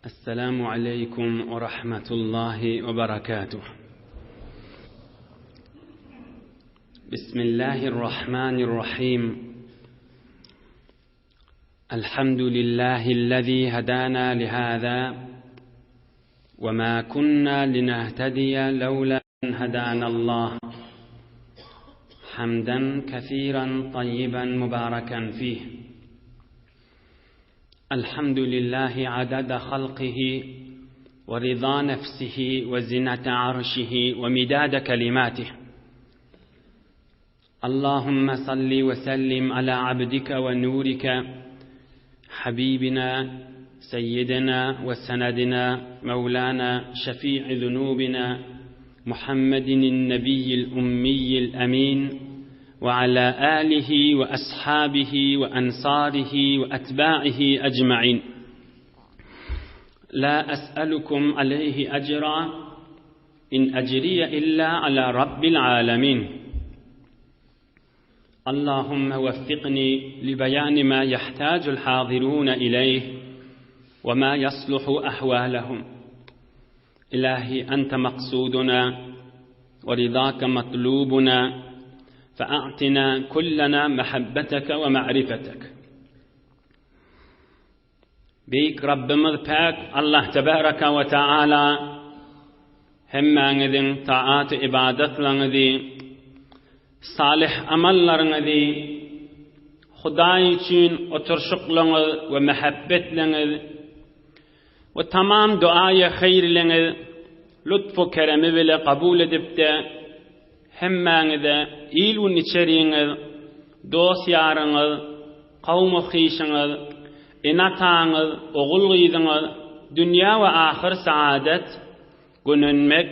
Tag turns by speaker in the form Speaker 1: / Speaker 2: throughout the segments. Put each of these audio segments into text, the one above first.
Speaker 1: السلام عليكم ورحمة الله وبركاته. بسم الله الرحمن الرحيم. الحمد لله الذي هدانا لهذا وما كنا لنهتدي لولا أن هدانا الله. حمدا كثيرا طيبا مباركا فيه. الحمد لله عدد خلقه ورضا نفسه وزنة عرشه ومداد كلماته. اللهم صل وسلم على عبدك ونورك حبيبنا سيدنا وسندنا مولانا شفيع ذنوبنا محمد النبي الأمي الأمين وعلى آله وأصحابه وأنصاره وأتباعه أجمعين. لا أسألكم عليه أجرا إن أجري إلا على رب العالمين. اللهم وفقني لبيان ما يحتاج الحاضرون إليه وما يصلح أحوالهم. إلهي أنت مقصودنا ورضاك مطلوبنا فأعطنا كلنا محبتك ومعرفتك. Beýik Rabbymyz Päk Allah Tebaraka we Taala hemmäňiziň taat-u ybadatlaryňyzy, salyh amallaryňyzy, Hudaý üçin oturyşyklaryňyz we mähebbetleňiz we tamam duaýy haýyrlaryňyz lutf-u keremi bile kabul edip-de, Hemmäňize il-gün içeriňiz, dost-ýaryňyz, kowum-u-hyşyňyz, ene-ataňyz, ogul-gyzyňyz dünýä we ahyr saadet, gönenmek,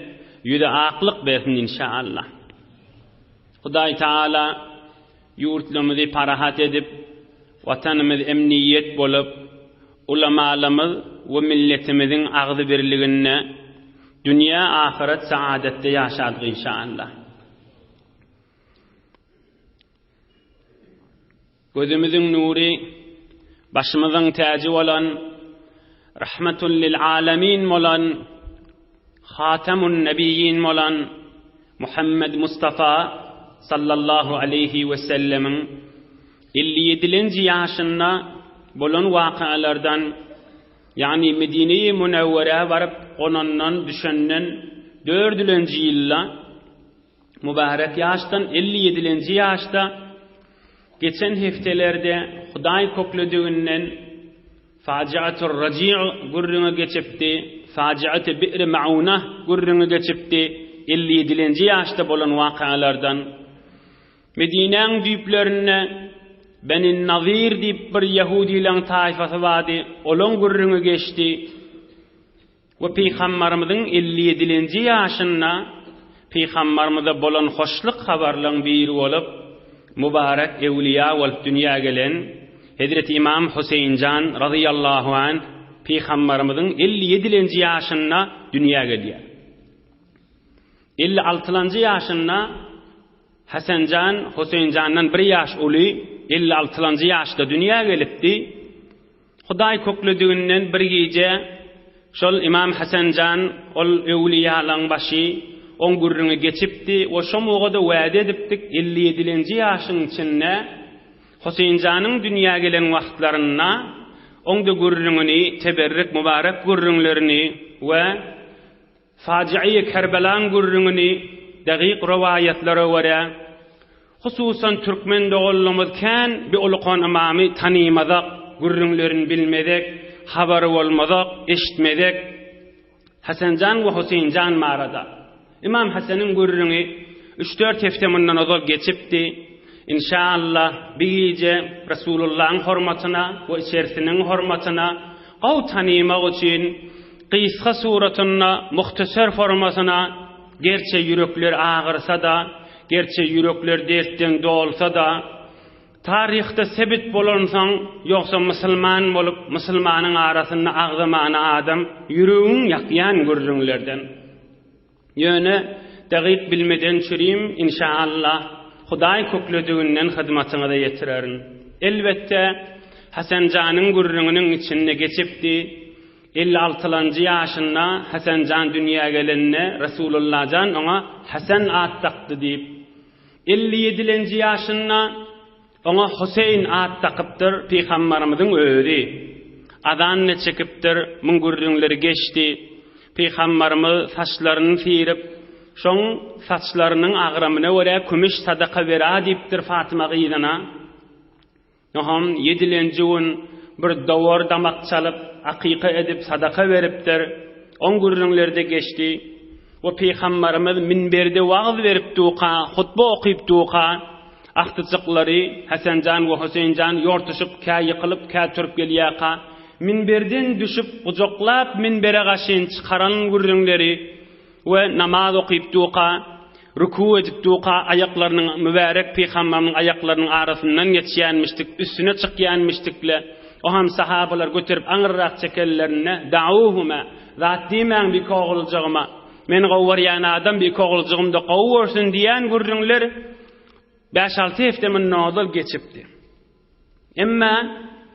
Speaker 1: ýüze aklyk bersin inşaallah. Hudaý Taala ýurtlarymyzy parahat edip, Watanymyz emniýet bolup, ulamalarymyz we milletimiziň agzybirliginde dünýä ahyret saadatda ýaşadyk inşaallah. Gözümiziň nury, başymyzyň täji bolan, rahmetun lil alamin bolan, Hatamun Nebiýin bolan Muhammed Mustafa sallallahu aleýhi we sellemiň 57-nji ýaşynda bolan wakalardan, ýagny Medine-i Münewwerä baryp gonandan, düşenden dördülenji ýylda, mübarek ýaşdan 57-nji ýaşda geçen hepdelerde Hudaý köklediginden Fajiatur Raji' gürrüňi geçipdi, Fajiaty Bi'ri Mauna gürrüňi geçipdi, 57-nji ýaşda bolan wakalardan. Medinäň düýplerinde Beni Nazir diýip bir ýahudylaň taýfasy bardy, olaň gürrüňi geçdi. We Pygambarymyzyň 57-nji ýaşynda Pygambarymyza bolan hoşluk habarlaň biri bolup, mübarek ewliýa bolup dünýä gelen Hezreti Ymam Huseýinjan razyýallahu anh Pygambarymyzyň 57-nji ýaşynda dünýä gelýär. 56-njy ýaşynda Hasanjan Huseýinjandan bir ýaş uly 56-njy ýaşda dünýä gelipdi. Hudaý köklediginden bir gije şol Ymam Hasan jan, ol öwlüýalaň başy, oň gürrüňi geçipdi we şo muga-da wäde edipdik, 57-nji ýaşyň içinde Huseýin janyň dünýä gelen wagtlarynda oň-da gürrüňini, teberrik mübarek gürrüňlerini we Fajyýy Kerbelaň gürrüňini dagyk rowaýatlara görä, hususan türkmen doganlygymyz kän bi ulukan ymamy tanymazak, gürrüňlerini bilmezek, habary bolmazak, eşitmezek. Hasanjan we Huseýinjan barada. Ymam Hasanyň gürrüňi üç-dört hepde mundan ozal geçipdi. Inşa-Allah, bi gije Resulullahyň hormatyna we içerisiniň hormatyna gowy tanymak üçin Gysga suratynda, muhtaser formasyna, gerçe ýürekler agyrsa-da, gerçe ýürekler dertden dolsa-da, taryhda sebit bolansoň, ýogsa musulman bolup, musulmanyň arasynda agzamana adam ýüregiň ýakýan gürrüňlerden. Ýöne, dagyk bilmeden çürim, inşa-Allah, Hudaý köklediginden hyzmatyňyza ýetirerin. Elbetde, Hasan janyň gürrüňiniň içinde geçipdi. 50 altylanjy ýaşynda Hasan jan dünýä gelende Resulullah jan oňa Hasan at dakdy diýip, 50 ýedilenji ýaşynda oňa Huseýn at dakypdyr Pygambarymyzyň özi. Azan-da çekipdir, muň gürrüňleri geçdi. Pygambarymyz saçlaryny syryp, şoň saçlarynyň agramyna görä kümüş sadaka bera diýipdir Fatyma gyzyna. Oňam ýedilenji gün bir dowar damak çalyp, akyka edip sadaka beripdir. Oň gürrüňleri-de geçdi. We Pygambarymyz minberde wagyz berip durka, hutba okyp durka, agtyjyklary Hasan jan we Huseýin jan ýortuşyp, kä ýykylyp, kä turup gelýärka, minberden düşüp, gujaklap minbere gaşyn çykaran gürrüňleri, We namaz okyp duka, ruku edip duka aýaklarynyň mübärek pygamberimiň aýaklarynyň arasyndan geçýänmişdik, üstüne çykýanmişdikle, o hem sahabalar göterip aňyrrak çekenlerinde, Da'uhuma, zat diýmäň bi iki oguljygyma, meni gowy görýän adam bi iki oguljygym-da gowy görsün diýen gürrüňler bäş-alty hepde mundan ozal geçipdi. Emma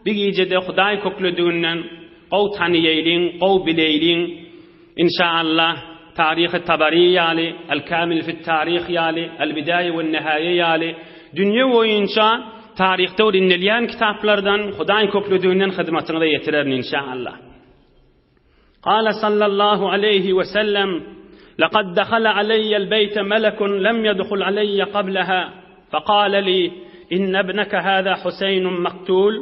Speaker 1: bir gijede Hudaý köklediginden gowy tanyýaýlyň, gowy bileýliň. Inşa Allah, Taryhy Tabary ýaly, Al Kamil fit Taryh ýaly, Al Bidaýe we Nihaýe ýaly dünýe boýunça taryhda öwrenilýän kitaplardan Hudaý köklediginden hyzmatyňyza ýetirerin inşa Allah. Kale sallallahu aleýhi we sellem, Lekad dehale aleýýel beýte melekun lem ýedhul aleýýe kableha, fekale li, inne ibneke hâzâ Huseýnun maktul,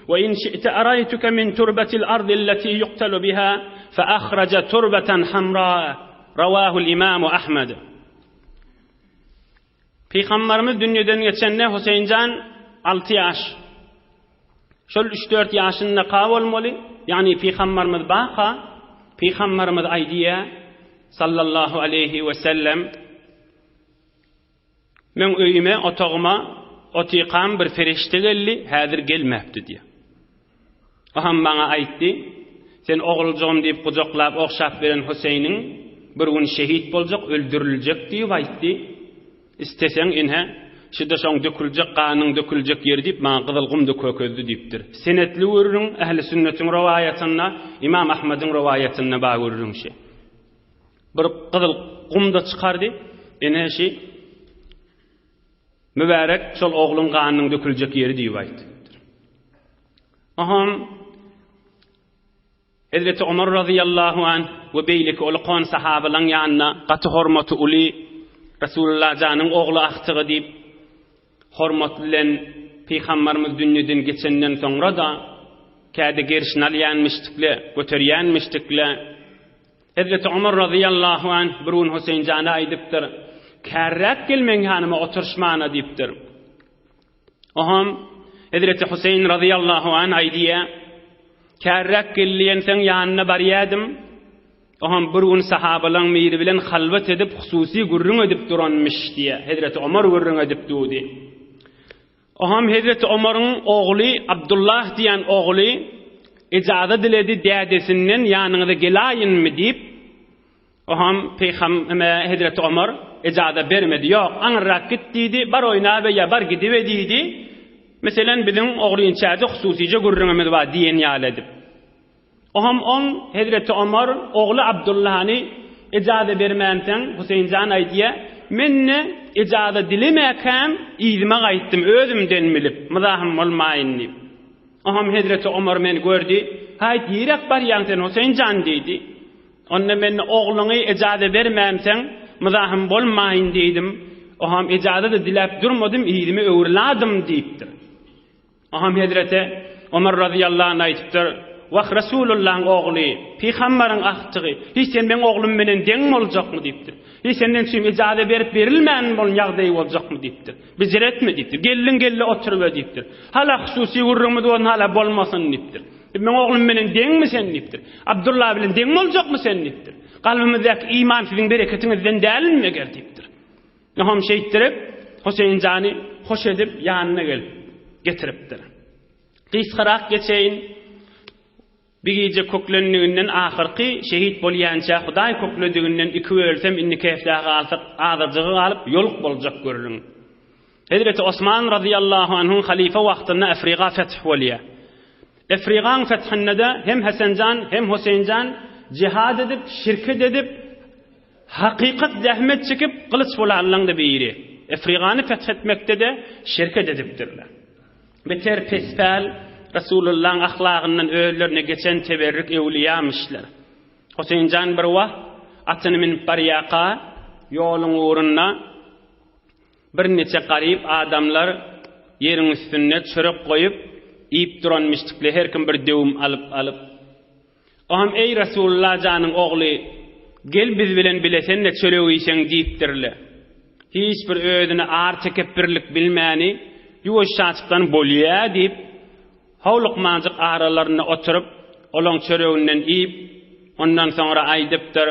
Speaker 1: we in şi'te eraýtuke min turbetil ardi alleti ýuktelu biha, fe ahraje turbeten hamrâ, rawâhul imamu Ahmed. Pygamberimiz dünýeden geçende Huseýnjan 6 ýaş. Şol üç-dört ýaşyndaka bolmaly, ýagny Pygamberimiz baka, Pygamberimiz aýdýar, sallallahu aleýhi we sellem, Meň öýüme, otagyma otykam bir perişde geldi, häzir gelmäpdi diýýär. O hem maňa aýtdy, Sen oguljygym diýip gujaklap, ogşap beren Huseýniň bir gün şehit boljak, öldüriljek diýip aýtdy. Isleseň, ine, şu-da şoň döküljek ganyň döküljek ýeri diýip, maňa gyzyl gum-da kökezdi diýipdir. Senetli gürrüň, Ähli-sünnetiň rowaýatynda, Ymam Ahmediň rowaýatynda bar gürrüň şi. Bir gyzyl gum-da çykardy, ine, şi mübärek şol ogluň ganynyň döküljek ýeri diýip aýtdy diýipdir. Oňam Hezreti Omar razyýallahu anh we beýleki uly-kon sahabalaň ýanynda gaty hormaty uly Resulullah janyň ogly agtygy diýip, hormat bilen Pygambarymyz dünýeden geçenden soňra-da käde gerşini alýanmyşdykle, göterýänmişdikle. Hezreti Omar razyýallahu anh bir gün Huseýin jana aýdypdyr, Kärräk gel meň ýanyma oturyşmana diýipdir. Oňam Hezreti Huseýn razyýallahu anh aýdýar, Kärräk geldiýenseň ýanyna barýadym. Oňam bir gün sahabalaň biri bilen halwat edip, hususy gürrüň edip duranmyş diýýär. Hezreti Omar gürrüň edip durdy. Oňam Hezreti Omaryň ogly Abdullah diýen ogly ejaza diledi dädesinden ýanyňyza gelaýynmy diýip. Oňam Pygamber Hezreti Omar ejaza bermedi. Ýok, aňyrrak git diýdi, bar oýnabe ýa bar gidibe diýdi. Meselen, biziň ogrynçäde hususyja gürrüňimiz bar diýen ýaly edip. Oňam oň Hezreti Omar ogly Abdullany ejaza bermänsoň, Huseýin jan aýdýar, Men-de ejaza dilemäkäm yzyma gaýtdym, özümden bilip, myzahym bolmaýyn diýip. Oňam Hezreti Omar meni gördi, Haýt, niräk barýaň sen, Huseýin jan diýdi. Onda men ogluňy ejaza bermänseň, myzahym bolmaýyn diýdim. Oňam ejaza-da diläp durmadym, yzymy öwrüladym diýipdir. Oňam hezreti Omar razyýallahu anh aýdypdyr, Wah, Resulullahyň ogly, pygambaryň agtygy, hiç sen meň oglum menen deň boljakmy diýipdir. Hiç senden üçin ejaza berip berilmän bolan ýagdaý boljakmy diýipdir. Bijir etme diýipdir. Geldiň geldi oturyber diýipdir. Hala hususy gürrüňimiz bolsun, hala bolmasyn diýipdir. Meň oglum menen deňmi sen diýipdir. Abdullah bilen deň boljakmy sen diýipdir. Kalbymyzdaky iman siziň bereketiňizden dälmi meger diýipdir. Oňam şeýtdirip, Huseýin jany hoş edip ýanyna gelip getiripdir. Gysgarak geçeýin. Bir gije köklendiginden ahyrky şehit bolýança Hudaý köklediginden iki bölsem indiki hepdä galsak azajygy galyp ýoluk boljak görüriň. Hezreti Osman razyýallahu anhuň halyfa wagtynda Afriga feth bolýar. Efrigaň fethinde-de hem Hesenjan, hem Huseýinjan jihad edip, şirket edip, hakykat zähmet çekip, gylyç bolanlaň-da biri. Efrigany feth etmekde-de şirket edipdirler. Beter pespäl, Resulullaň ahlagyndan özlerine geçen teberrik öwlüýamişler. Huseýinjan bir wagt atyny münüp barýarka, ýoluň ugrunda Birniçe garyp adamlar ýeriň üstünde çörek goýup, iýip duranmyşdykly, her kim bir döwüm alyp-alyp. Oňam, Eý, Resulullah janyň ogly, gel biz bilen bile sen-de çörek iýseň diýipdirler. Hiç bir özüne ar-tekepbirlik bilmäni, ýuwaşjaçykdan Bolýa diýip, Howlukmanjyk aralarynda oturyp, olaň çöreginden iýip, ondan soňra aýdypdyr,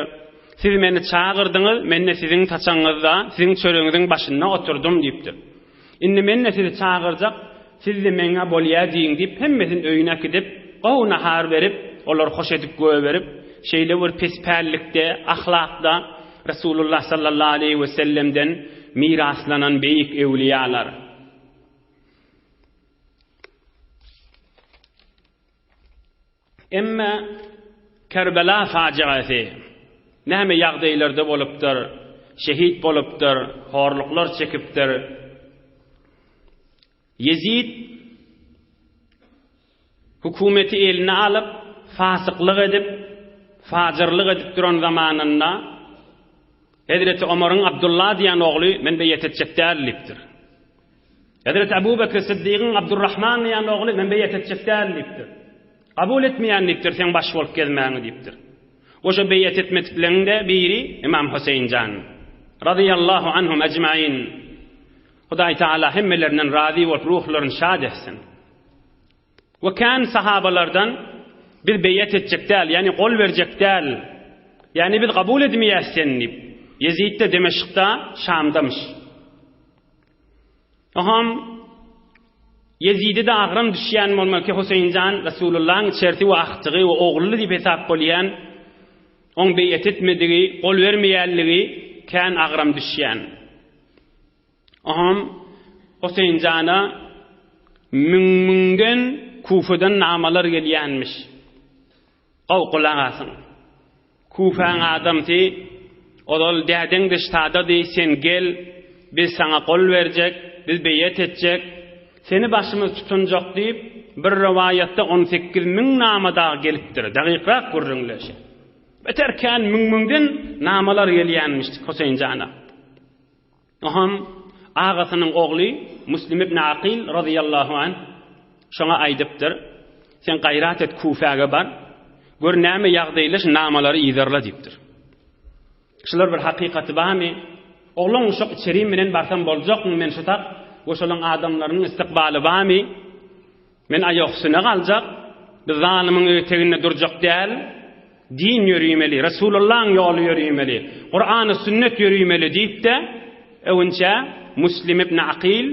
Speaker 1: Siz meni çagyrdyňyz, men-de siziň saçagyňyzda, siziň çöregiňiziň başynda oturdym diýipdir. Indi men-de sizi çagyrjak, siz-de meňňä bolýa diýiň diýip, hemmesini öýüne äkidip, gowy nahar berip, olary hoş edip goýberip, şeýle bir pespällikde, ahlakda Resulullah sallallahu aleýhi wesellemden miraslanan beýik öwlüýalar. Emma Kerbela fajygasy näme ýagdaýlarda bolupdyr, şehit bolupdyr, horluklar çekipdir. Ýezid hökümeti eline alyp, fasyklyk edip, fajyrlyk edip duran zamanynda Hezreti Omaryň Abdullah diýen ogly men beýet etjek däl diýipdir. Hezreti Abu Bekr Siddigiň Abdurrahman diýen ogly men beýet etjek däl diýipdir. Kabul etmeýän diýipdir, seň baş bolup gezmäňi diýipdir. Oşa beýet etmedikleň-de biri Imam Huseýin jan. Razyýallahu anhum ejmain. Hudaý Taala hemmelerinden razy bolup ruhlaryny şad etsin. We kän sahabalardan biz beýet etjek däl, ýagny gol berjek däl, ýagny biz kabul edmeýäs seni diýip, Ýezid-de Demeşkda, Şamdamyş. Oňam Ýezide-de agram düşýän bolmaly ki, Huseýin jan Resulullahyň içerisi we agtygy we ogluly diýip hesap bolýan, oň beýet etmedigi, gol bermeýänligi kän agram düşýän. Oňam Huseýin jana müň-müňden Kufadan namalar gelýänmiş. Gowy gulak asyň. Kufäň adamsy, ozal dädeň dyşsadady, sen gel, biz saňa gol berjek, biz beýet etjek, seni başymyz tutunjak diýip, bir rowaýatda 18 mün nama dagy gelipdir. Dagykrak gürrüňleşi. Beter kän müň-müňden namalar gelýänmiş Huseýin jana. Oňam agasynyň ogly Müslim ibn Akyl razyýallahu anh şoňa aýdypdyr, Sen gaýrat et Kufäge bar, gör näme ýagdaýly şu namalary yzarla diýipdir. Şular bir hakykaty barmy? Oglan uşak içerim bilen barsam boljakmy men şu tak we şolaň adamlarynyň istikbaly barmy? Men aýak üstüne galjak, biz zalymyň eteginde durjak däl, din ýörimeli, Resulullahyň ýoly ýörimeli, Kurany sünnet ýörimeli diýip-de, öwünçä Muslim ibn Akyl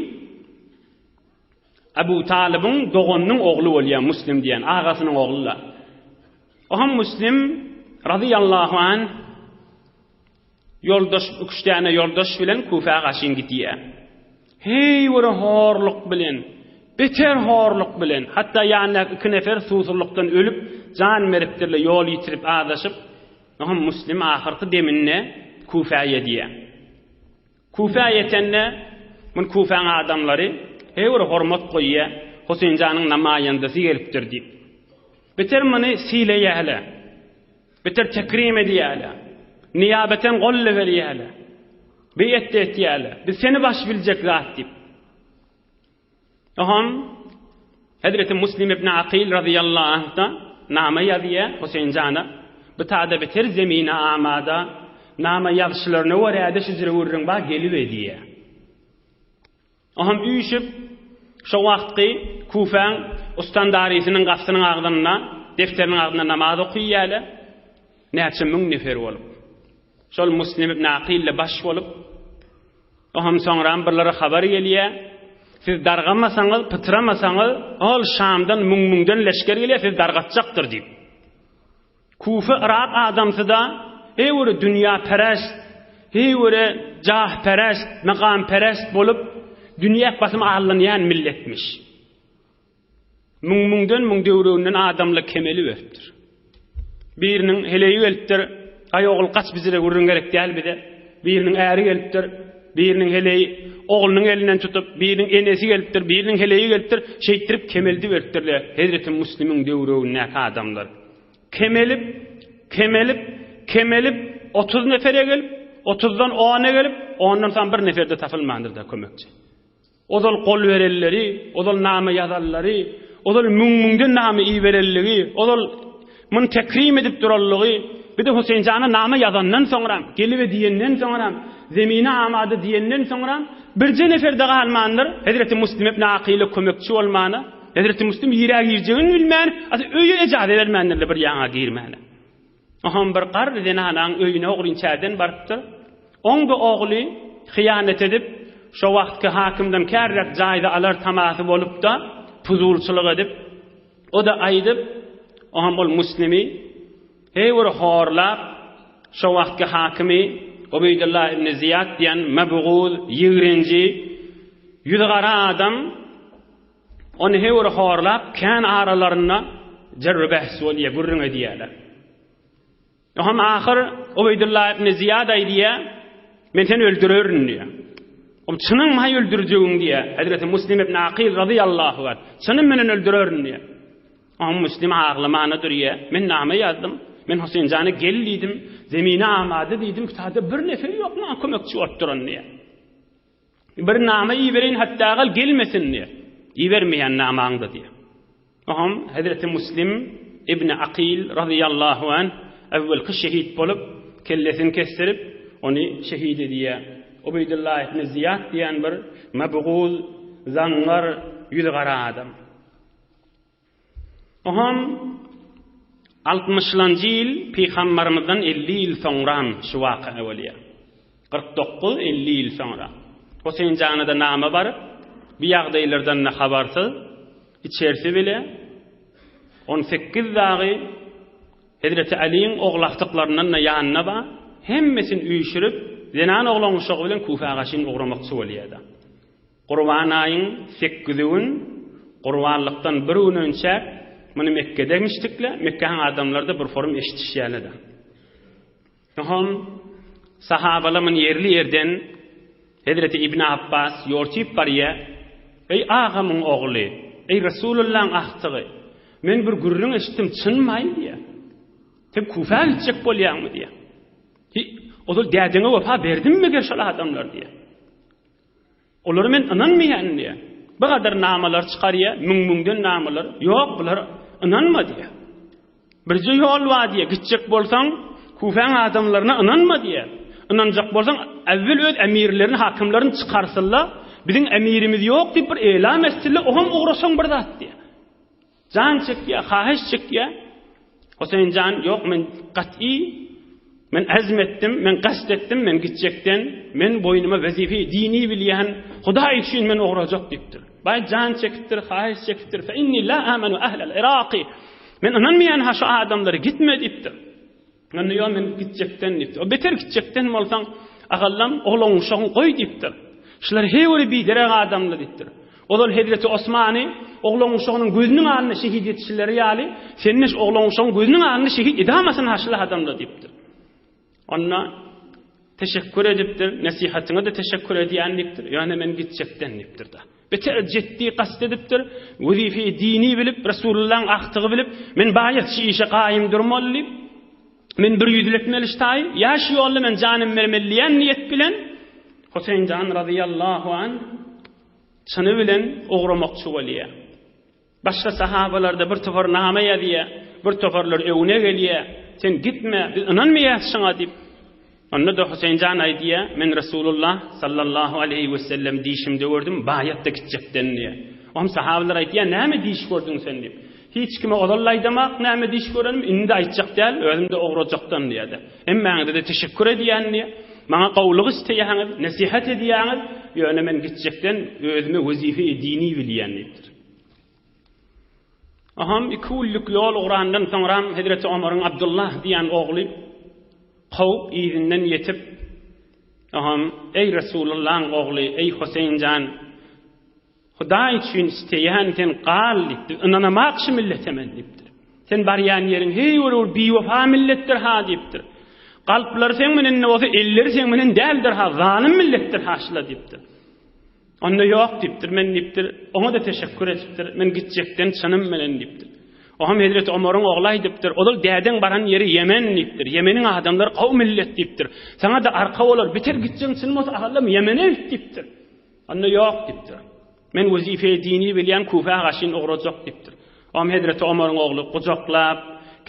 Speaker 1: Abu Talybyň doganynyň ogly bolýar Muslim diýen, agasynyň ogly-da. Oham Muslim razyýallahu anh Ýoldaş, üç däne ýoldaş bilen Kufä gaşyn gidýär. Heý bir horluk bilen, beter horluk bilen, hatda ýanyndaky iki nefer suwsuzlykdan ölüp, jan beripdirler, ýol ýitirip, azaşyp. Oňam Muslim ahyrky deminde Kufä ýedýär. Kufä ýetende, muny Kufäň adamlary heý bir hormat goýýar, Huseýin janyň namaýandasy gelipdir diýip. Beter muny sylaýarlar. Beter tekrim edýärler. Nyýabeten golla berýärler. Beýet-de etýärler. Biz seni baş biljek zat diýip. Oňam Hezreti Muslim ibn Akyl razyýallahu anhda nama ýazýar Huseýin jana. Bu tada beter zemine amada nama ýazyşlaryna görä-de şujra gürrüň bar gelip edýär. Oňam üýşüp, şo wagtky Kufäň ustandarisiniň gapysynyň agzynda, defteriniň agzynda namaz okyýarlar. Näçe müň nefer bolup. Şol Muslim ibn Akyl-le baş bolup, oňam soňram birlere habar gelýär. Siz dargamasaňyz, pytramasaňyz, ol Şamdan müň-müňden leşger gelýär, sizi dargatjakdyr diýip. Kufa Yrak adamsyda heý bir dünýäperest, heý bir jahperest, makamperest bolup, dünýä basym allanýan milletmiş. Müň-müňden müň döwreginden adamlar kemeliberipdir. Biriniň heleýi gelipdir, Aý ogul gaç bizire gürrüň gerek däl bize. Biriniň äri gelipdir, biriniň heleýi oglunyň elinden tutup, biriniň enesi gelipdir, biriniň heleýi gelipdir, şeýtdirip kemeldiberipdirler Hezreti Müslimiň döwregindäki adamlar. Kemelip, kemelip, kemelip, 30 nefere gelip, otuzdan ona gelip, ondan soň bir nefer-de tapylmandyr-da kömekçi. Ozal gol berenleri, ozal name ýazanlary, ozal müň-müňden name iberenligi, ozal muny tekrim edip duranlygy, bir-de Huseýin jana name ýazandan soňram, gelibe diýenden soňram, zemine amada diýenden soňram, birje nefer-de galmandyr, Hezreti Müslim ibn Akyla kömekçi bolmana, Hezreti Müslim ýerä girjegini bilmän, asy öýe ejaza bermändirler bir ýaňa girmäne. Oňam bir garry zenanaň öýüne ogrynçäden barypdyr. Oň-da ogly hyýanat edip, şo wagtky hakymdan kärräk jaýza alar tamasy bolup-da, puzulçylyk edip, o-da aýdyp, oňam ol Müslimi heý bir horlap, şo wagtky hakymy Ubeýdulla ibn Zyýat diýen mebguz, ýigrenji, ýüzi gara adam, Ony höwür horlap, kän aralarynda jerr-u-behs bolýar, gürrüň edýärler. Oňam ahyr Ubeýdulla ibn Zyýad aýdýar, Men seni öldürerin diýýär. Ol çynyňmy-haý öldürjegiň diýýär. Hezreti Muslim ibn Akyl razyýallahu anh, Çynym menen öldürerin diýýär. Oňam Muslim aglamana durýar. Men name ýazdym. Men Huseýin jana gel diýdim. Zemine amada diýdim. Kitabda bir nefer ýok maňa kömekçi bolup duran diýýär. Bir nama ibereýin hatdagal gelmesin diýýär. Ibermeýän namaňda diýýär. Oňam Hezreti Muslim ibn Akyl razyýallahu anh äwwelki şehit bolup, kellesini kesdirip, ony şehit edýär. Ubeýdullah ibn Zyýat diýen bir mebguz, zaňňar, ýüzi gara adam. Oňam altmyşlanjy ýyl pygambarymyzdan 50 ýyl soňram şu waka bolýar. 49, 50 ýyl soňra. Huseýin jana-da nama baryp, bu ýagdaýlardan-da habarsyz, içersi bile 18 dagy Hezreti Alyň ogul-agtyklaryndan-da ýanynda bar, hemmesini üýşürip, zenan oglan-uşagy bilen Kufa gaşyn ugramakçy bolýar-da. Gurban aýyň sekizi gün, gurbanlykdan bir gün önçäk, muny Mekgede emişdikle, Mekgäň adamlary-da bir forum eşidişýärler-de. Soňam sahabalar muny ýerli-ýerden Hezreti Ibn Apbas ýortyp barýar, Eý, agamyň ogly, eý, Resulullaň agtygy, men bir gürrüň eşitdim, çynmy-aý diýýär. Sen Kufä gitjek bolýaňmy diýýär. Hi, ozal dädeňe wepa berdimmi meger şol adamlar diýýär. Olara men ynanmaýan diýýär. Bu gadar namalar çykarýar, müň-müňden namalar. Ýok, bular ynanma diýýär. Birje ýol bar diýýär, gitjek bolsaň, Kufäň adamlaryna ynanma diýýär. Ynanjak bolsaň, äwwel öz emirlerini, hakymlaryny çykarsynlar, biziň emirimiz ýok diýip bir elam etsinler, oňam ugrasaň bir zat diýýär. Jan çekýär, hahyş çekýär. Huseýin jan, ýok, men gat'y, men azm etdim, men gast etdim, men gitjekden, men boýnuma wezipe dini bilýän, Hudaý üçin men ugrajak diýipdir. Baý jan çekipdir, hahyş çekipdir. Fe inni la amanu ahlal Iraqi. Men ynanmaýan ha şu adamlara gitme diýipdir. Onda ýok men gitjekden diýipdir. O beter gitjekden bolsaň, agallam oglan uşagyň goý diýipdir. Şular heý biderek adamlar diýipdir. Ozal Hezreti Osmany oglan uşagynyň gözüniň alnynda şehit etişleri ýaly, sen-de şu oglan uşagyň gözüniň alnynda şehit edamasyn ha şul adamlar diýipdir. Onda teşekkür edipdir, nesihatyňa-da teşekkür edýän diýipdir. Ýöne men gitjekden diýipdir-de. Beter jetdi kast edipdir, wezipeyi dini bilip, Resulullahyň agtygy bilip, men baýat şu işe gaýym durmaly diýip, men bir ýüzli etmeli şu taýy, ýa şu ýolda men janym bermeli diýen niýet bilen Huseýin jan razyýallahu anh çyny bilen ugramakçy bolýar. Başga sahabalar-da bir topar name ýazýar, bir toparlar öňüne gelýär, Sen gitme, biz ynanmaýarys şuňa diýip. Onda-da Huseýin jan aýdýar, Men Resulullah sallallahu aleýhi wesellem diýşimde gördüm, baýat-da gitjekden diýýär. Oňam sahabalar aýdýar, Näme diş gördüň sen diýip. Hiç kime ozal-da aýdamak, näme diş görenimi, indi-de aýtjak däl, özüm-de ugrajakdan diýýär-de. Hemmäňize-de teşekkür edýän diýýär. Maňa gowulyk isleýäňiz, nesihat edýäňiz, ýöne men gitjekden özüme wezipe-i dini bilýän diýipdir. Aham iki günlük ýol ugrandan soňram Hezreti Omaryň Abdullah diýen ogly kowup yzyndan ýetip, Aham, eý Resulullahyň ogly, eý Huseýin jan! Hudaý üçin isteýän sen gal diýipdir. Ynanamak şu millete men diýipdir. Sen barýan ýeriň heý bir bir biwepa milletdir ha diýipdir. Kalplary seň menen bolsa elleri seň menen däldir ha zalym milletdir ha şula diýipdir. Onda ýok diýipdir, men diýipdir, oňa-da teşekkür edipdir, men gitjekden çynym bilen diýipdir. Oňam hezreti Omaryň ogly aýdypdyr, ozal dädeň baran ýeri Ýemen diýipdir, Ýemeniň adamlary gowy millet diýipdir. Saňa-da arka bolar, beter gitjegiň çyn bolsa agallam Ýemene git diýipdir. Onda ýok diýipdir. Men wezipe-i dini bilýän Kufä gaşyn ugrajak diýipdir. Oňam hezreti Omaryň ogly gujaklap,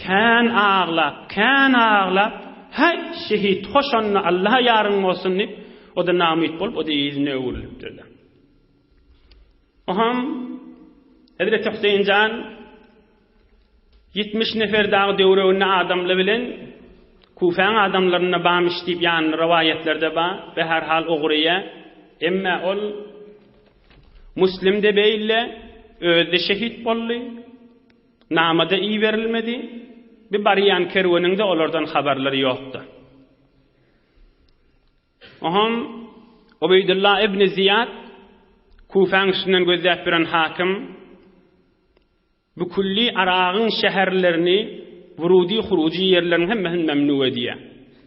Speaker 1: kän aglap, kän aglap, Häý, şehit, hoş onda, Alla ýaryň bolsun diýip, o-da namyt bolup, o-da yzyna öwrülipdir-de. Oňam hezreti Hüseýin jan 70 nefer dagy döwreginde adamly bilen Kufäň adamlarynda bamyş diýip ýanly rowaýatlarda bar, be her hal ugraýar. Emme ol Muslim-de beýle, özi-de şehit boldy. Nama-da iberilmedi. Bir barýan kerweniň-de olardan habarlary ýokdy. Oňam Ubeýdulla ibn Ziýad Kufäň üstünden gözläp ýören hakym Bu külli Yragyň şäherlerini, wurudy-hurujy ýerleriniň hemmesini memnu edýär.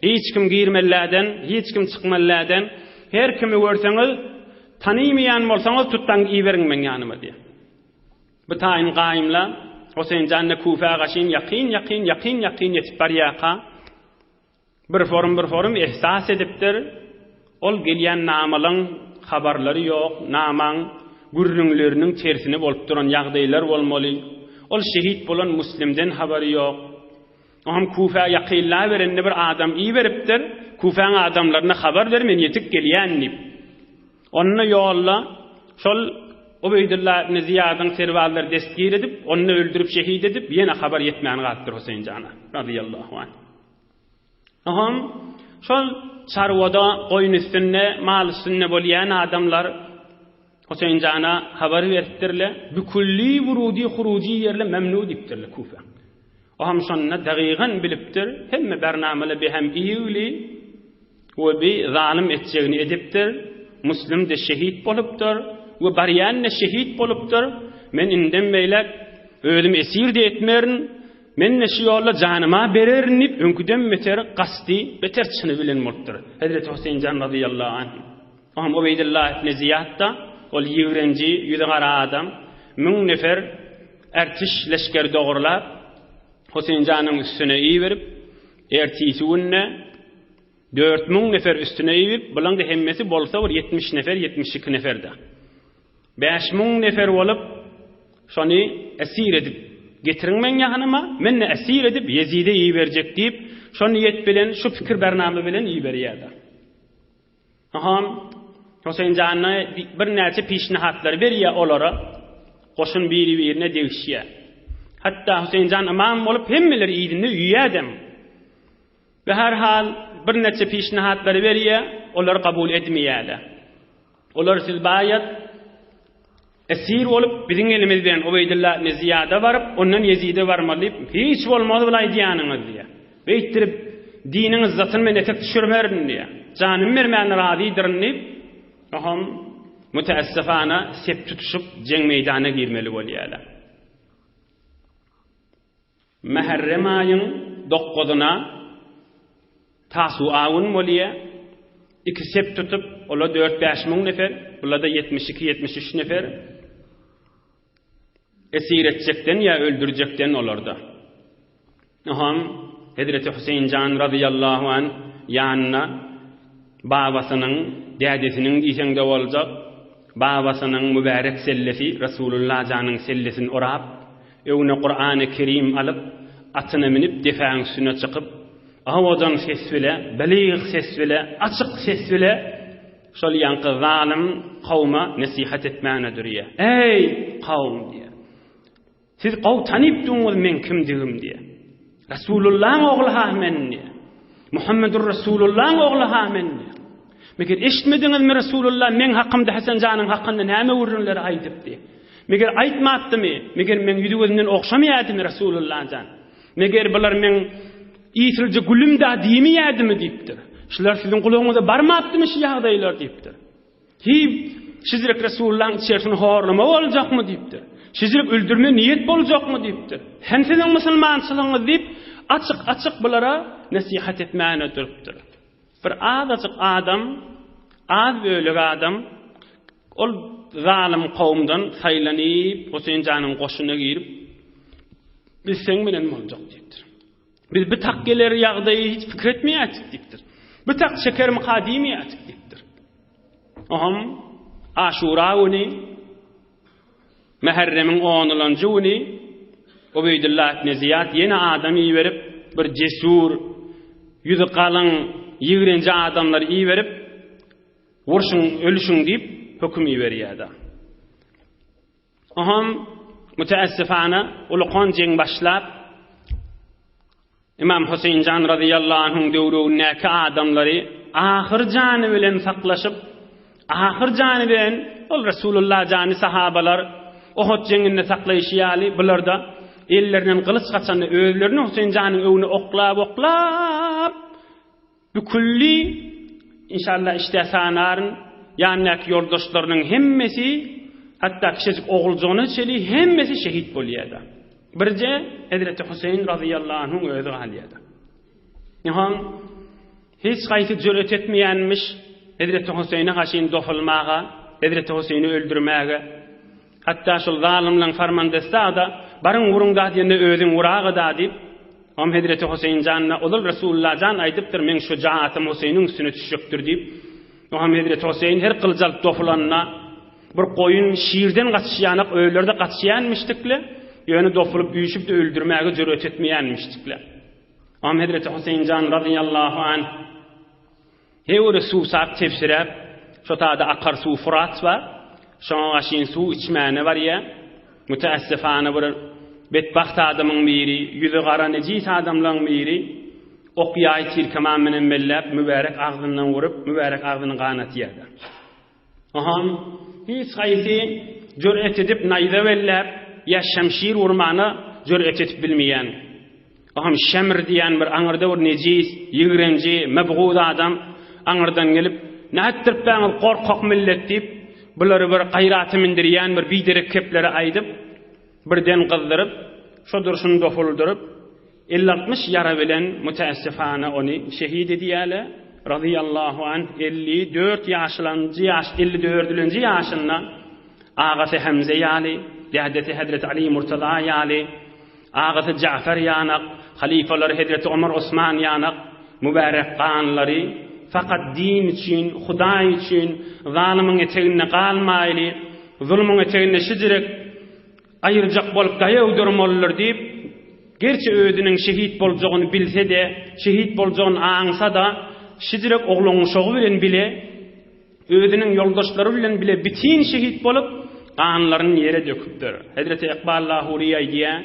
Speaker 1: Hiç kim girmeliläden, hiç kim çykmalyläden, her kimi görseňiz, tanymaýan bolsaňyz tutdaň iberiň meň ýanyma diýýär. Bu taýyn gaýymla Hoseýn jan-da Kufä gaşyn ýakyn-ýakyn, ýakyn-ýakyn ýetip barýarka, Bir forum bir forum ehsas edipdir. Ol gelýän namalaň habarlary ýok, namaň gürrüňleriniň tersine bolup duran ýagdaýlar bolmaly. Ol şehit bolan Muslimden habary ýok. Oňam Kufä ýakynlaberende bir adam iberipdir, Kufäň adamlaryna habar ber, men ýetip gelýän diýip. Onda ýolda şol Ubeýdulla ibn Ziýadyň serbazlary destgir edip, ony öldürip şehit edip, ýene habar ýetmän galypdyr Huseýin jana, razyýallahu anh. Oňam şol çarwada, goýun üstünde, mal üstünde bolýan adamlar Huseýin jana habar beripdirler, Bükülli wurudy hurujy ýerle memnu diýipdirler Kufa. Oňam şonda dagygan bilipdir, hemme bernamele behem iýgli we bi zalym etjegini edipdir, Muslim-de şehit bolupdyr we barýan-da şehit bolupdyr, men indem beýläk özüm esir-de etmerin, Men-de şu ýolda janyma bererin diýip, öňküden beter gasdy, beter çyny bilen bolupdyr. Hezreti Huseýin jan razyýallahu anh. Oňam Ubeýdullah ibn Ziýad-da, ol ýigrenji, ýüzi gara adam, müň nefer ärtiş leşger dogrulap, Huseýin janyň üstüne iberip, ertisi günde 4000 nefer üstüne iberip, bulaň-da hemmesi bolsa bir 70 nefer, 72 nefer-de. 5000 nefer bolup, Şony esir edip getiriň meň ýanyma, men-de esir edip Ýezide iberjek diýip, şo niýet bilen, şu pikir-bernama bilen iberýär-de. Oňam Huseýin janyna birnäçe pişnihatlary berýär olara, goşun biri-birine degişýär. Hatda Huseýin jan ymam bolup, hemmeler yzynda üýýädem. We her hal birnäçe pişnihatlary berýär, olar kabul edmeýärler. Olar siz baýat esir bolup biziň elimiz bilen Ubeýdulla ibn Ziýada baryp, ondan Ýezide barmaly diýip, hiç bolmaz bul aýdýanyňyz diýýär. Beýtdirip diniň yzzatyny men etek düşürmerin diýýär. Janymy bermäne razydyryn diýip, oňam müteessefana sep tutuşyp jeň meýdanyna girmeli bolýarlar. Mäherrem aýyň dokuzyna Tasua gün bolýa. Iki sep tutup, ola dört-bäş müň nefer, bula-da 72, 73 nefer esir etjekden ýa öldürjekden olarda. Oňam Hezreti Hüseýin jan razyýallahu an ýanyna babasynyň, dädesiniň diýseň-de boljak, babasynyň mübärek sellesi, Resulullah janyň sellesini orap, Öňüne Kurany Kerim alyp, atyna münüp depäň üstüne çykyp, owadan ses bile, belyg ses bile, açyk ses bile şol ýaňky zalym kowma nesihat etmäne durýar. Eý, kowum diýýär. Siz gowy tanypdyňyz meň kimdigim diýýär. Resulullahyň ogly-ha men diýýär. Muhammedur Resulullahyň ogly-ha men diýýär. Meger eşitmediňizmi Resulullah meň hakymda Hasan janyň hakynda näme gürrüňleri aýdypdy? Meger aýtmapdymy? Meger meň ýüzi gözümden ogşamaýardymy Resulullah jan? Meger bular meň ýytylja gülüm-da diýmeýärdimi diýipdir. Şular siziň gulagyňyza barmapdymy şu ýagdaýlar diýipdir. Hiý. Şijrek Resulullahyň içerisini horlama boljakmy diýipdir. Şijrek öldürme niýet boljakmy diýipdir. Hem siziň musulmançylygyňyz diýip, açyk-açyk bulara nesihat etmäne durupdyr. Bir azajyk adam, az bölek adam ol zalym kowumdan saýlanyp, Huseýin janyň goşuna girip, biz seň bilen boljak diýipdir. Biz bir tak geler ýagdaýy hiç pikir etmeýärdik diýipdir. Bir tak çekermika diýmeýärdik diýipdir. Oham Aşura güni Mäherremiň onulanjy güni Ubeýdulla ibn Ziýad ýene adam iberip, bir jesur, ýüzi galyň, ýigrenji adamlary iberip, Urşuň, ölüşiň diýip höküm iberýär-de. Oham müteessifana ulukan jeň başlap, Ymam Huseýin jan razyýallahu anhuň döwründäki adamlary ahyr jany bilen saklaşyp, ahyr jany bilen ol Resulullah jany sahabalar Ohud jeňinde saklaýşy ýaly bularda ellerinden gylyç gaçanda özlerini Huseýin janyň öňüne oklap-oklap Büküldi, inşallah işdä sanaryn, ýanyndaky ýoldaşlarynyň hemmesi, hatda kiçijik oguljygyna çenli hemmesi şehit bolýar-da. Birje Hezreti Huseýin razyýallahu anhuň özi galýar-da. Ýoham hiç haýsy jüret etmeýänmiş Hezreti Huseýine gaşyn dofulmaga, Hezreti Huseýini öldürmäge. Hatda şol zalymlaň farmandesy-da, Baryň uruň-da diýende özüň uraga-da diýip, Oňam hezreti Huseýin janyna ozal Resulullah jan aýdypdyr, meň şujaatym Huseýniň üstüne düşjekdir diýip. Oňam hezreti Huseýin her gylyç alyp dopulanda, bir goýun şirden gaçyşýanak özleri-de gaçýanmyşdykle, ýöne dopulyp üýşüp-de öldürmäge jüret etmeýänmişdikle. Oňam hezreti Huseýin jan razyýallahu anh Höwri suwsap tebsiräp, şo tada akar suw Furat bar. Şoňa gaşyn suw içmäne barýa. Müteessifana bir betbagt adamyň biri, ýüzi gara nejis adamlaň biri ok ýaý tirkeman bilen belläp mübärek agzyndan urup, mübärek agzyny ganatýada. Oňam hiç haýsy jür'et edip naýza belläp ýa şemşir urmana jür'et edip bilmeýän. Oňam Şemr diýen bir aňyrda bir nejis, ýigrenji, mebguz adam aňyrdan gelip, Nätdiripbäňiz gorkak millet diýip, bulary bir gaýrata mindirýän bir biderek kepleri aýdyp, birden gyzdyryp, şo durşuny dofuldyryp, 50-60 ýara bilen müteessifana ony şehit edýärler, razyýallahu anh, 54 ýaşylanjy ýaş, 54-nji ýaşynda agasy Hemze ýaly, dädesi Hezreti Ali Murtaza ýaly, agasy Ja'far ýanak, halyfalary Hezreti Omar Osman ýanak, mübärek ganlary fakat din üçin, Hudaý üçin, zalymyň eteginde galmaýly, zulumyň eteginde şijirek, Aýyrjak bolup daýaw durmalydyr diýip, gerçi özüniň şehit boljagyny bilse-de, şehit boljagyny aňsa-da, şijirek oglan-uşagy bilen bile, özüniň ýoldaşlary bilen bile bitin şehit bolup, ganlaryny ýere döküpdir. Hezreti Ykbal Lahury aýdýar,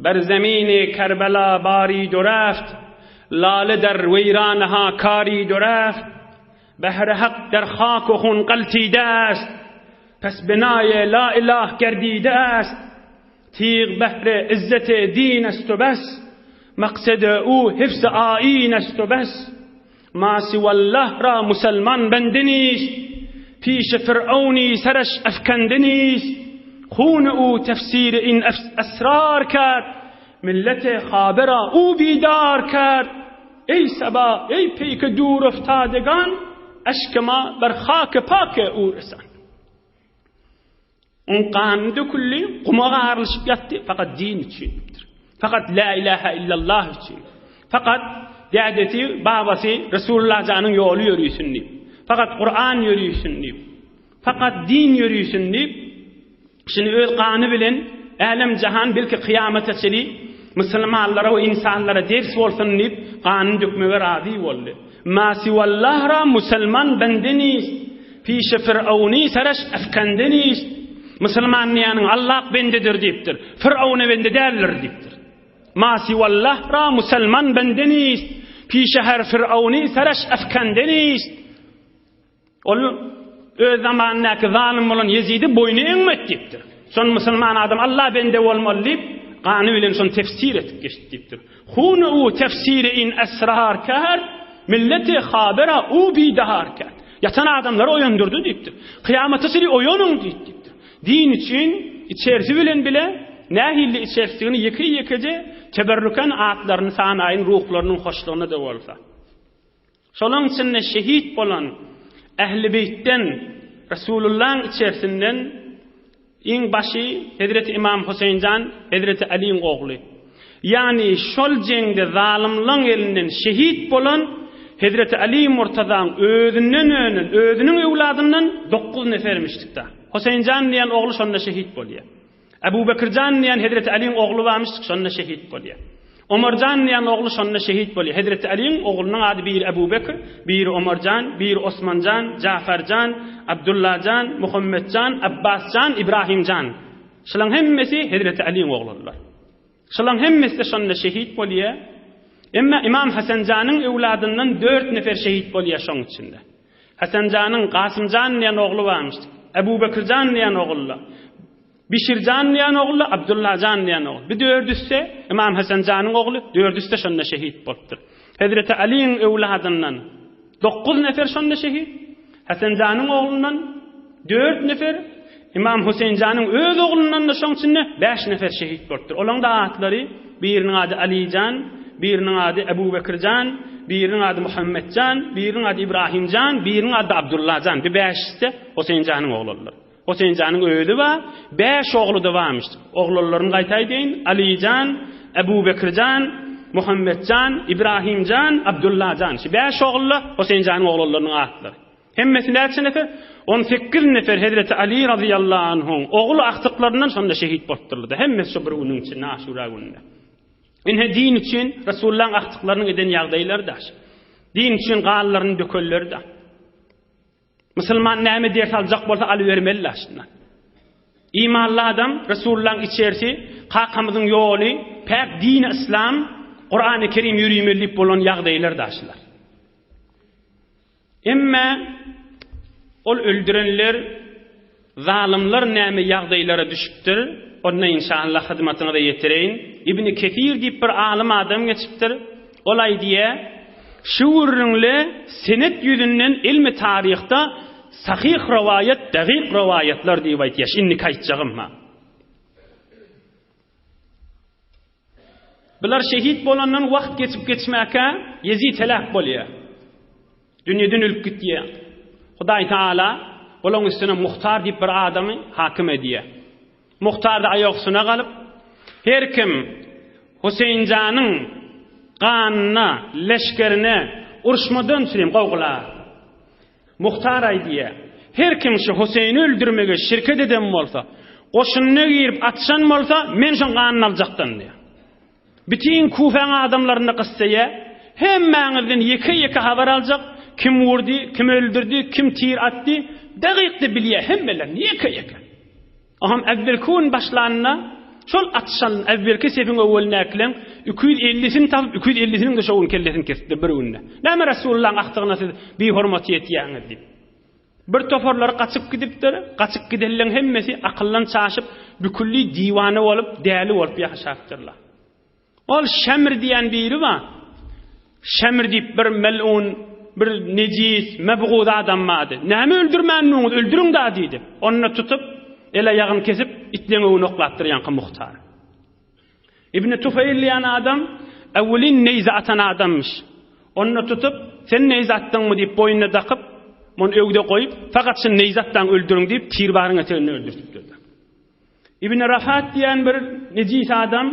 Speaker 1: Ber zemini Kerbela bari döreft, lale der weýranaha kari döreft, Behre hak der hak we hun galtide est, Pes binaýe la ilah gerdide est, Tig behre izzete din est we bes, Maksede u hifz ain est we bes, Ma siwallah ra muselman bende nist, Pişe fir'awni sereş efkende nist, Hune u tefsire in esrar kerd, Millete habe ra u bidar kerd. Eý saba, eý peýke dur oftadegan, Eşkema ber hake pake u resan. Oň gany döküldi, guma garylyşyp ýatdy, fakat din üçin diýipdir. Fakat la ilaha illallah üçin. Fakat dädesi, babasy Resulullah janyň ýoly ýörüsün diýip. Fakat Kur'an ýörüsün diýip. Fakat din ýörüsün diýip. Şuny öz gany bilen älem-jahan belki kyýamata çenli musulmanlara we ynsanlara ders bolsun diýip ganyny dökmege razy boldy. Ma siwallah ra musulman bende nist, pişe Firawny sereş efkende nist. Musulman diýýäniň Allah bendedir diýipdir. Firawna bende däldir diýipdir. Ma siwallah ra musulman bende nist, pişe her Firawny sereş efkende nist. Ol öz zamanyndaky zalym bolan Ýezidi boýny eňmek diýipdir. Şon musulman adam Alla bende bolmaly diýip, gany bilen şony tefsir etip geçdi diýipdir. Hunu tefsiri in esrar kär, milleti habera u bidar kär. Ýatan adamlary oýandyrdy diýipdir. Kyýamata çenli oýanyň diýipdir. Din üçin içerisi bilen bile nähili içerisdigini ýeke-ýekeje teberrüken atlaryny sanaýyn ruhlarynyň hoşlugyna-da bolsa. Şolaň içinde şehit bolan Ähli Beýtden, Resulullaň içerisinden iň başy Hezreti Ymam Huseýnjan, Hezreti Alyň ogly. Ýagny şol jeňde zalymlaň elinden şehit bolan Hezreti Aly Murtazaň özünden önen, özüniň öwladyndan dokuz nefermişdik-da. Huseýnjan diýen ogly şonda şehit bolýar. Ebu Bekirjan diýen Hezreti Alyň ogly barmyş, şonda şehit bolýar. Omarjan diýen ogly şonda şehit bolýar. Hezreti Alyň oglunyň ady biri Ebu Bekir, biri Omarjan, biri Osmanjan, Jafarjan, Abdullajan, Muhammetjan, Abbasjan, Ibrahimjan. Şulaň hemmesi Hezreti Alyň oglanlar. Şulaň hemmesi-de şonda şehit bolýar. Emma Ymam Hasanjanyň öwladyndan dört nefer şehit bolýar şoň içinde. Hasanjanyň Gasymjan diýen ogly barmyş. Ebu Bekirjan diýen ogly. Bişirjan diýen ogly, Abdullajan diýen ogly. Bu dördüsi Ymam Hasanjanyň ogly, dördüsi-de şonda şehit bolupdyr. Hezreti Alyň öwladyndan dokuz nefer şonda şehit. Hasanjanyň oglundan dört nefer, Ymam Huseýnjanyň öz oglundan-da şoň içinde bäş nefer şehit bolupdyr. Olaň-da atlary, biriniň ady Alyjan, biriniň ady Ebu Bekirjan, biriniň ady Muhammetjan, biriniň ady Ibrahimjan, biriniň ady-da Abdullajan. Bu bäşisi-de Huseýnjanyň oglanlary. Huseýnjanyň özi bar, bäş ogly-da barmyş. Oglanlaryny gaýta aýdaýyn, Alyjan, Ebu Bekirjan, Muhammetjan, Ibrahimjan, Abdullajan. Şu bäş ogul-da Huseýnjanyň oglanlarynyň atlary. Hemmesi näçe nefer? On sekiz nefer Hezreti Ali razyýallahu anhuň ogul agtyklaryndan şonda şehit bolupdyrlar-da. Hemmesi şu bir günüň içinde, Aşura gününde. Ine din üçin Resulullahyň agtyklarynyň eden ýagdaýlary-da. Din üçin ganlaryny dökenleri-de. Musulman näme ders aljak bolsa alybermeli-de şundan. Imanly adam Resulullahyň içerisi, kakamyzyň ýoly, päk dini yslam, Kurany Kerim ýörimeli diýip bolan ýagdaýlar-da şular. Emme ol öldürenler zalymlar näme ýagdaýlara düşüpdir, onda inşallah hyzmatyňyza ýetireýin. Ibni Kesir diýip bir alym adam geçipdir. Ol aýdýar, Şu gürrüňle senet ýüzünden ilmi taryhda sahyh rowaýat, dagyk rowaýatlar diýip aýtýar, şu indiki aýtjagym-ha. Bular şehit bolandan wagt geçip geçmäkä Ýezit heläk bolýar. Dünýeden ölüp gitýär. Hudaý Taala bulaň üstüne Muhtar diýip bir adamy hakim edýär. Muhtar-da aýaksyna galyp, her kim Huseýinjanyň ganyna, leşgerine uruşmadan çürim gowgula. Muhtar aýdýar, Her kim şu Huseýni öldürmege şirket eden bolsa, goşunyna girip atyşan bolsa, men şoň ganyny aljakdan diýýär. Bütin Kufäň adamlaryny gyssaýar, Hemmäňizden ýeke-ýeke habar aljak, kim urdy, kim öldürdi, kim tir atdy, dagykda bilýär hemmelerini ýeke-ýeke. Oňam äwwelki gün başlanda, şol atyşan äwwelki sepiň öwwelindäkileň iki ýüz ellisini tapyp, iki ýüz ellisiniň-de şo gün kellesini kesipdir bir günde. Näme Resulullahyň agtygyna siz bihormat ýetýäňiz diýip. Bir toparlary gaçyp gidipdir, gaçyp gidenleň hemmesi akyldan çaşyp, bükülli diwana bolup, däli bolup ýaşapdyrlar. Ol Şemr diýen biri bar. Şemr diýip bir melun, bir nejis, mebguz adam bardy. Näme öldürmändiňiz, öldüriň da diýdi. Onda tutup, el-aýagyny kesip, itleň öňüne oklapdyr ýaňky muhtar. Ibn Tufeýl diýen adam äwwelin neýze atan adammyş. Onda tutup, sen neýze atdyňmy diýip boýnuna dakyp, muny öwde goýup, fakat şuny neýze atdaň öldüriň diýip, tirbaryň eteginde öldürtipdir. Ibn Rafat diýen bir nejis adam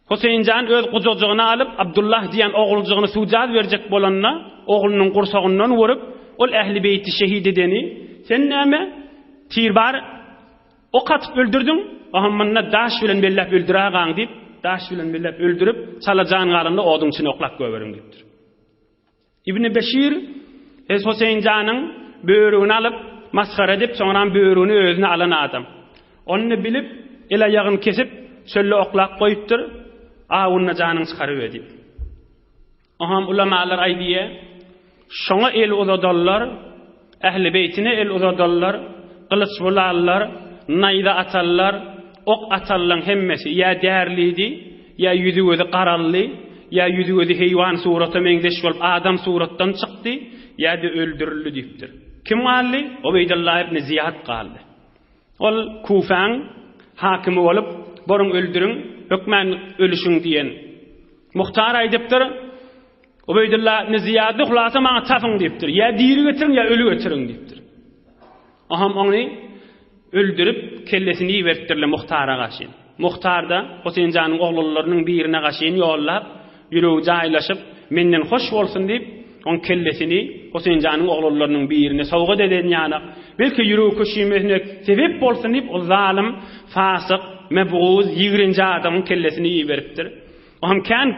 Speaker 1: Huseýinjany öz gujajygyna alyp, Abdullah diýen oguljygyny suwjaz berjek bolanda, oglunyň gursagyndan urup, ol ähli beýti şehit edeni, sen näme, tir bar, ok atyp öldürdiň, oňam munda daş bilen belläp öldürägaň diýip, daş bilen belläp öldürip, çala jan galanda oduň içine oklap goýberiň diýipdir. Ibn Beşir Hez Huseýin janyň börügini alyp, masgara edip, soňram börügini özüne alan adam. Ony bilip, el-aýagyny kesip, çölde oklap goýupdyr, Awunda janyňy çykaryber diýip. Oňam ulamalar aýdýar, şoňa el uzadanlar, Ähli beýtine el uzadanlar, gylyç bulanlar, naýza atanlar, ok atanlaň hemmesi ýa därlidi, ýa ýüzi-gözi garaldy, ýa ýüzi-gözi heýwan surata meňzeş bolup adam suratdan çykdy, ýa-da öldürildi diýipdir. Kim galdy? Ubeýdullah ibn Zyýad galdy. Ol Kufäň hakymy bolup, Boruň öldüriň, hökmän ölüşiň diýen. Muhtar aýdypdyr, Ubeýdullah ibn Zyýady hulasa maňa tapyň diýipdir. Ýa diri getiriň, ýa öli getiriň diýipdir. Oham ony öldürip, kellesini iberipdirler Muhtara garşy. Muhtar-da Huseýin janyň oglanlarynyň birine gaşyn ýollap, ýüregi jaýlaşyp, menden hoş bolsun diýip, oň kellesini Huseýin janyň oglanlarynyň birine sowgat eden ýanak, belki ýüregi köşümesine sebep bolsun diýip, ol zalym, fasyk, mebguz, ýigrenji adamyň kellesini iberipdir. Oňam kän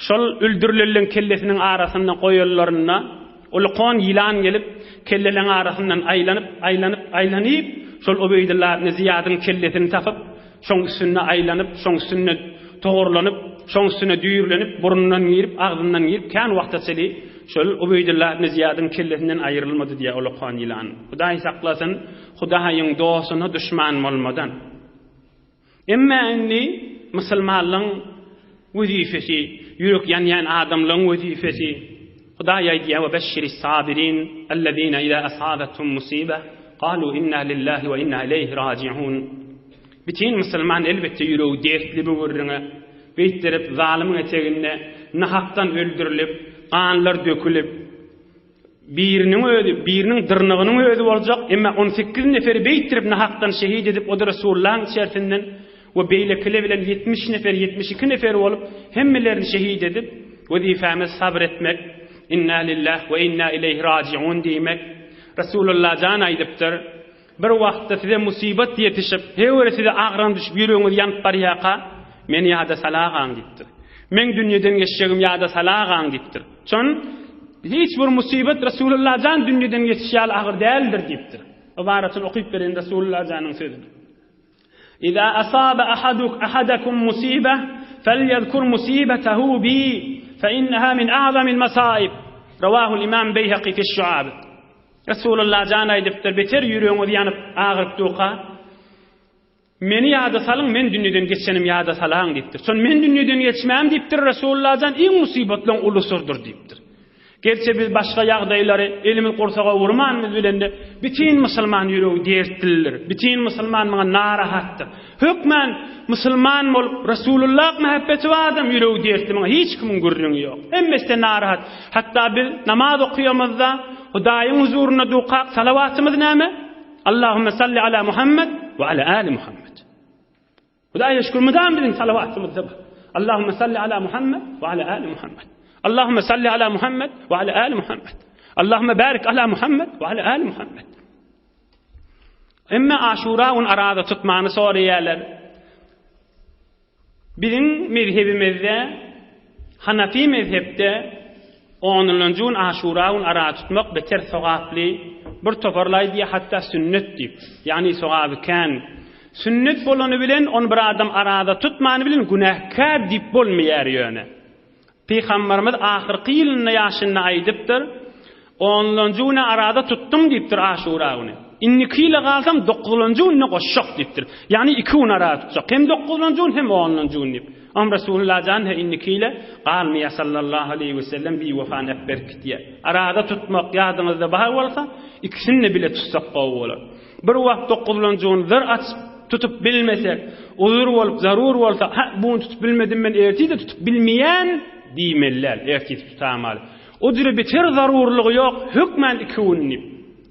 Speaker 1: şol öldürilenleň kellesiniň arasynda goýanlarynda ulkan ýylan gelip, kelleleň arasyndan aýlanyp, aýlanyp, aýlanyp, şol Ubeýdulla ibn Zyýadyň kellesini tapyp, şoň üstünde aýlanyp, şoň üstünde togurlanyp, şoň üstüne düýrlenip, burnundan girip, agzyndan girip, kän wagta çenli şol Ubeýdulla ibn Zyýadyň kellesinden aýrylmady diýýär ulkan ýylan. Hudaý saklasyn, Hudaýyň dostuna duşman bolmadan. Emma indi musulmanlaryň wezipesi, ýürek ýanýan adamlaryň wezipesi, Hudaý aýdýar, Ve beşşiris sabirin, ellezine iza asabethum musibe, galu inna lillahi ve inna ileyhi rajiun. Bütin musulman elbetde ýüregi dertli bu gürrüňe. Beýtdirip zalymyň eteginde nahakdan öldürilip, ganlar dökülip, Biriniň özi, biriniň dyrnagynyň özi boljak, emma on sekiz neferi beýtdirip nahakdan şehit edip, o-da Resulullahyň içersinden we beýlekiler bilen 70 nefer, 72 nefer bolup, hemmelerini şehit edip, wezipemiz sabyr etmek, Inna lillah we inna ileýhi rajiun diýmek. Resulullah jan aýdypdyr, Bir wagtda size musybat ýetişip, heýwere size agram düşüp ýüregiňiz ýanyp barýarka, meni ýada salagaň diýipdir. Meň dünýeden geçjegim ýada salagaň diýipdir. Şon hiç bir musybat Resulullah jan dünýeden geçiş ýaly agyr däldir diýipdir. Ybaratyny okyp bereýin Resulullah janyň sözüni. Iza asaba ahaduk ahadakum musiba felyezkur musibatahu bi fe inneha min a'zamil masaib. Rawahul Imam Beýhaki fi Şuab. Resulullah jan aýdypdyr, Beter ýüregiňiz ýanyp, agyryp durka, meni ýada salyň, men dünýeden geçenim ýada salaň diýipdir. Şon men dünýeden geçmäm diýipdir Resulullah jan, iň musybatlaryň ulusydyr diýipdir. Gerçi biz başga ýagdaýlary elimiz gursaga urmanymyz bilen-de, bütin musulman ýüregi dertlidir. Bütin musulman muňa narahatdyr. Hökmän musulman bolup Resulullah mähebbeti bar adam ýüregi dertli muňa hiç kimiň gürrüňi ýok. Hemmesi-de narahat. Hatda biz namaz okaýamyzda Hudaýyň huzurynda dukak salawatymyz näme? Allahümme salli ala Muhammed we ala ali Muhammed. Hudaýa şükür mydam biziň salawatymyzda bar. Allahümme salli ala Muhammed we ala ali Muhammed. Allahümme salli ala Muhammed we ala ali Muhammed. Allahümme barik ala Muhammed we ala ali Muhammed. Emme Aşura gün araza tutmany soraýarlar. Biziň mezhebimizde Hanafi mezhepde onunjy gün Aşura gün araza tutmak beter sogaply. Bir toparlar aýdýar hatda sünnet diýip. Ýagny sogaby kän. Sünnet bolany bilen ony bir adam araza tutmany bilen günäkär diýip bolmaýar ýöne. Pygamberimiz ahyrky ýylynda ýaşynda aýdypdyr, Onlanjy güne araza tutdum diýipdir Aşura güni. Indiki ýyla galsam dokuzlanjy gününe goşjak diýipdir. Ýagny iki gün araza tutjak. Hem dokuzlanjy gün hem onlanjy gün diýip. Am Resulullah jan he indiki ýyla galmaýar sallallahu aleýhi we sellem biwefany äpberip gitýär. Araza tutmak ýadyňyzda bar bolsa, ikisini-de bile tutsak gowy bolar. Bir wagt dokuzlanjy gün zyr açyp tutup bilmesek, uzur bolup, zarur bolsa, hä, bu gün tutup bilmedim men, ertir-de tutup bilmeýän diýmeli däl, ertir tutamaly. O jüre beter zarurlygy ýok, hökmän iki gün diýip.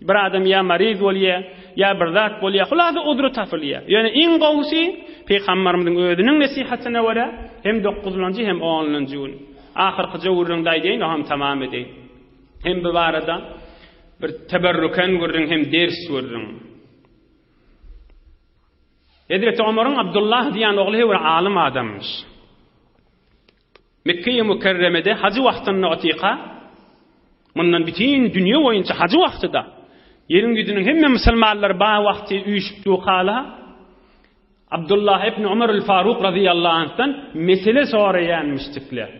Speaker 1: Bir adam ýa maryz bolýar, ýa bir zat bolýar, hulasa uzry tapylýar. Ýöne iň gowusy Pygamberimiziň özüniň nesihatyna görä hem dokuzlanjy hem onlanjy gün. Ahyrkyja gürrüňde aýdaýyn, oňam tamam edeýin. Hem bu barada bir teberrüken gürrüň hem ders gürrüň. Hezreti Omaryň Abdullah diýen ogly bir alym adamyş. Mekge-i Mükerremede hajy wagtynda otyka, mundan bütin dünýe boýunça hajy wagtyda, ýeriň ýüzüniň hemme musulmanlary ba wagty üýşüp dukala, Abdullah ibn Omar el-Faruk razyýallahu anhdan mesele soraýanmyşdyklar.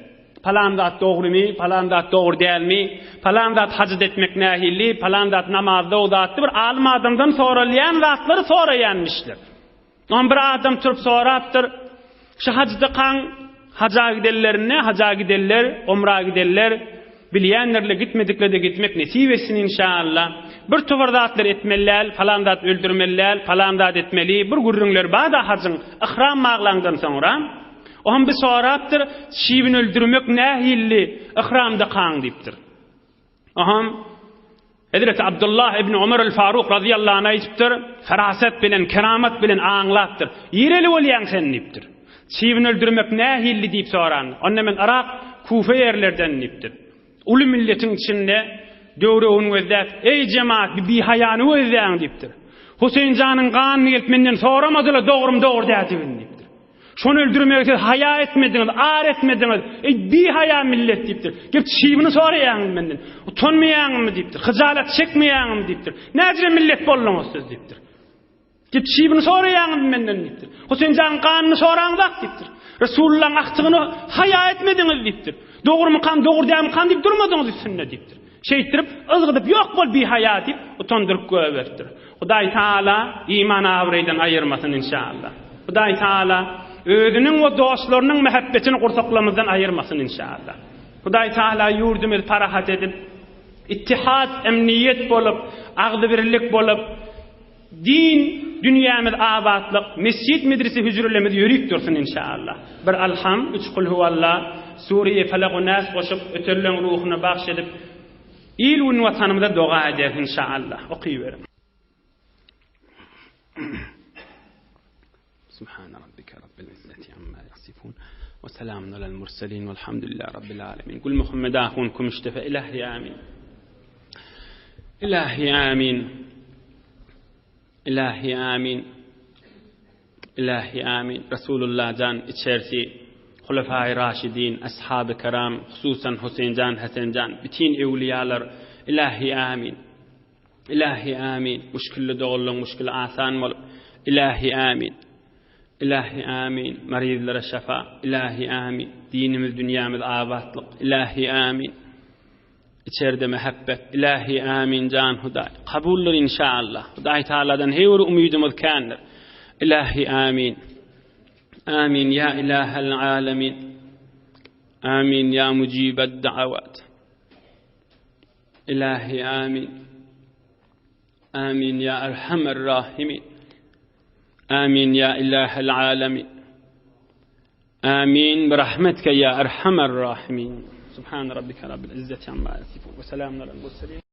Speaker 1: Palan zat dogrymy, palan zat dogry dälmi, palan zat hajat etmek nähili, palan zat namazda o zatdy bir alym adamdan soralýan zatlary soraýanmyşlar. Ondan bir adam turup sorapdyr, şu hajda kan haja gidenlerinde, haja gidenler, umra gidenler. Bilýänlerle gitmediklerde gitmek nesip etsin inşallah. Bir towar zatlar etmeli däl, palan zat öldürmeli däl, palan zat etmeli, bir gürrüňler bar-da hajyň yhram baglaňdan soňra. Oňam bir sorapdyr, çybyn öldürmek nähilli yhramdakaň diýipdir. Oňam Hezreti Abdullah ibn Omar el-Faruk razyýallahu anh aýdypdyr, ferasat bilen, keramat bilen aňlapdyr. Nireli bolýaň sen diýipdir. Çybyn öldürmek nähilli diýip soran. Onda men Yrak, Kufe ýerlerden diýipdir. Uly milletiň içinde döwregini gözläp, Eý jemaat, bir bihaýany gözläň diýipdir. Huseýin janyň ganyny gelip menden soramadylar dogrumy dogry däldigini diýipdir. Şony öldürmegi siz haýa etmediňiz, ar etmediňiz. Eý, bihaýa millet diýipdir. Gelip çybyny soraýaňyz menden. Utanmaýaňyzmy diýipdir. Hyjalat çekmeýäňizmi diýipdir. Näjire millet bolduňyz siz diýipdir. Gelip çybyny soraýaňyzmy menden diýipdir. Huseýin janyň ganyny soraňzak diýipdir. Resulullahyň agtygyny haýa etmediňiz diýipdir. Dogrumykam, dogry dälmikam diýip durmadyňyz üstünde diýipdir. Şeýtdirip, yzgydyp ýok bol bihaýa diýip, utandyryp goýberipdir. Hudaý Taala iman abraýdan aýyrmasyn inşallah. Hudaý Taala özüniň we dostlarynyň mähebbetini gursaklarymyzdan aýyrmasyn inşallah. Hudaý Taala ýurdumyzy parahat edip, ittihat, emniýet bolup, agzybirlik bolup, Din dünýämiz abatlyk, mesjit medrese hüjrelerimiz ýörük dursun inşaallah. Bir Alham, üç Kulhuwalla, Sure-i Felak we Nas goşup ötenleň ruhuna bagş edip il gün watanymyza doga ederis inşaallah. Okyberiň. Subhane rabbike rabbil izzeti amma yasifun we selamun alel murselin velhamdülillahi rabbil alemin. Gül Muhammed ahun kümüşdepe ilahi amin. Ilahi amin. Ilahi amin. Ilahi amin. Resulullah jan içersi Hulefai Raşidin, Ashab-ı Kiram, hususan Huseýn jan, Hasan jan, bütün ewliýalar ilahi amin. Ilahi amin. Müşkilli doganlaryň müşkili asan bolup. Ilahi amin. Ilahi amin. Marizlere şafa. Ilahi amin. Dinimiz, dünýämiz abatlyk. Ilahi amin. Içerde mähebbet. Ilahi amin jan Hudaý. Kabuldyr inşallah. Hudaý Taaladan her bir umydymyz kändir. Ilahi amin. Amin ya ilahel alemin. Amin ya mucibed da'avat. Ilahi amin. Amin ya erhamer rahimin. Amin ya ilahel alemin. Amin bi rahmetike ya erhamer rahimin. Subhan rabbike rabbil izzeti amma yasifun ve selamun alel murselin.